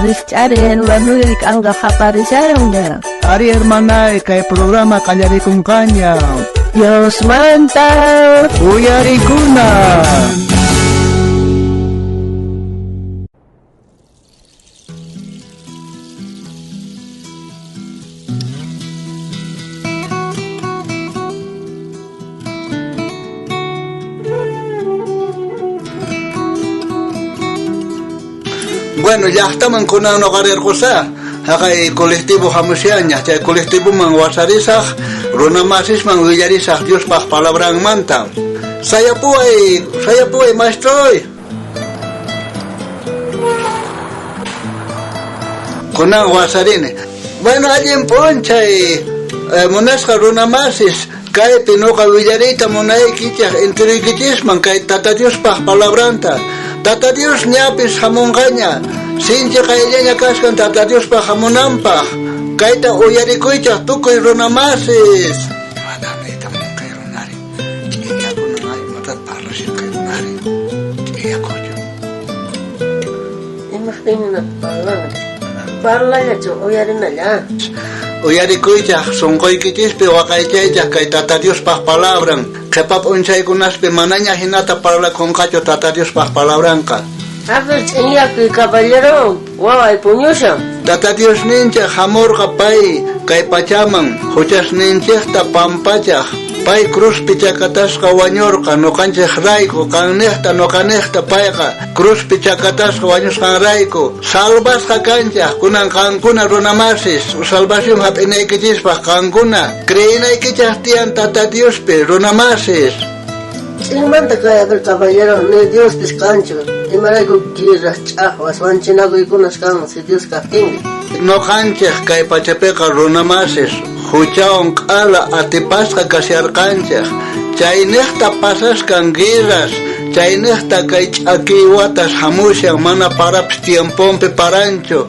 Rijch'ari hermanoy, k'anqa qaparisharan. Ari hermanay, kay programa qallarikunqaña. Diosmanta uyarikuna. Bueno, llaqtaman kunan noqa rirqusaq, haqay colectivo hamushaña, chay colectivoman wasarisaq, runamasisman willarisaq Diospaq palabranmanta. Sayapuway, sayapuway, maestroy. Kunan wasarini. Bueno, allin p'unchay, munasqa runamasis, Kaypi noqa willariyta munaykichej enteroykichisman kay Tata Diospaj palabranta. Tata Dios ñapis jamonqaña, sinchi qayllaña kaskan Tata Diospaj jamunanpaj. Kayta uyarikuychej tukuy runa masis. Parlallachu uyarinalla. Uyarikuychaj, sonqoykichispi waqaychaychaj kay Tata Diospaj palabran. Qhepa p'unchaykunaspi manaña jinata parlakonqachu Tata Diospaj palabranqa. A ver, ch'inyakuy caballero, waway puñushan. Tata Diosninchej jamorqa pay kay pachaman juchasninchejta pampachaj. Pay cruzpi chakatasqa wañorqa noqanchejrayku, qannejta noqanejta payqa cruzpi chakatasqa wañusqanrayku. Salvasqa kanchej, kunan qankuna runamasis, salvación jap'inaykichispaj qankuna creenaykichej tiyan Tata Diospi, runamasis. Ch'inmanta kay a ver caballero, ni Diospis kanchu, imarayku guerras, ch'ajwas, wanchinakuykunas kan si Dios kajtinri. Noqanchej kay pachapeqa runamasis juchawan q'ala atipasqa kasharqanchej, chaynejta pasaskan guerras, chaynejta kay ch'akiy watas jamushan mana parapis tiemponpi paranchu,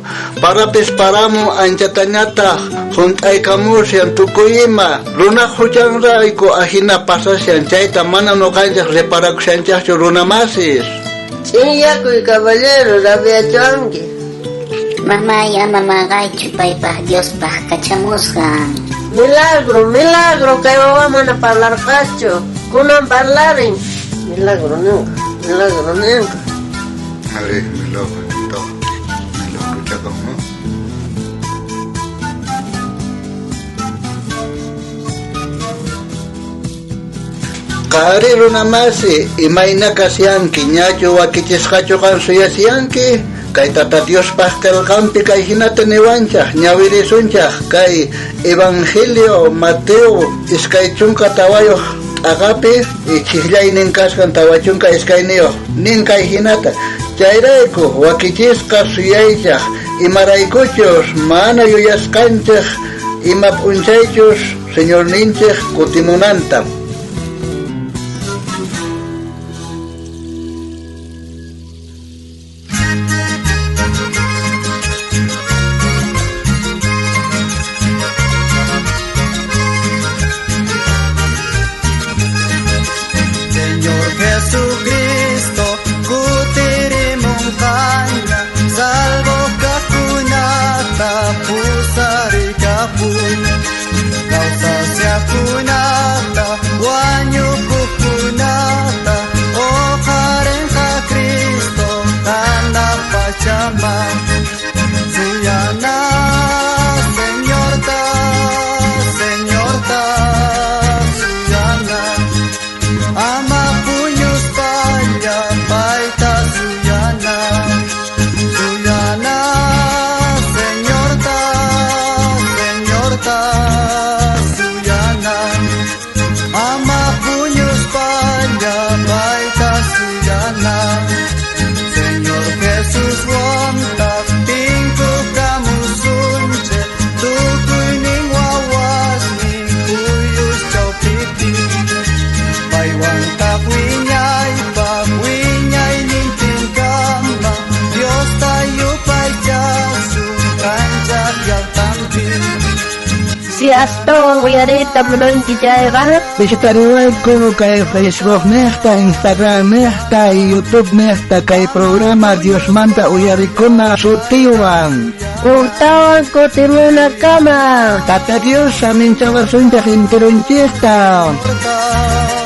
parapis paramun anchatañataj junt'aykamushan tukuy ima, runaj juchanrayku ajina pasashan, chayta mana noqanchej reparakushanchejchu runamasis. Ch'inyakuy caballero, rabiachuanki. Mamay, ama maqaychu paypaj Diospaj kachamusqan. Milagro, milagro, kay wawa mana parlarqachu, kunan parlarin. Milagro ninqa, milagro ninqa. Ari, milagro, milagro chakam, no? Qhari runamasi, imayna kashanki, ñachu wakichisqachu qan suyashanki? Kay Tata Diospaj qelqanpi kay jinata niwanchaj, ñawirisunchaj kay Evangelio Mateo 24 t'aqapi ichijllaynin kasqan 42 nin kay jinata. Chayrayku wakichisqa suyaychaj, imaraykuchus mana yuyasqanchej ima p'unchaychus Señorninchej kutimunanta. Señor Jesucristo kutirimonqaña, salvo kajkunata pusarikapun, kawsashajkunata wañupojkunata oqharenqa Cristo janaj pachaman. Suyana Señorta, Señorta suyana, ama puñuspalla payta suyana. Suyana Señorta, Señorta suyana, ama puñuspalla payta suyana. Señor Jesús wanta tinkukamusunchej, tukuynin wawasnin phuyus chawpipi, paywantaj Astawan uyariyta munanki chayqa, Visitariwayku kay Facebook nejta, Instagram nejta y YouTube nejta kay programa Diosmanta uyarikuna sutiwan. Ujtawan kutimunakama. Tata Dios saminchawasunchej enteronchejta. Torta.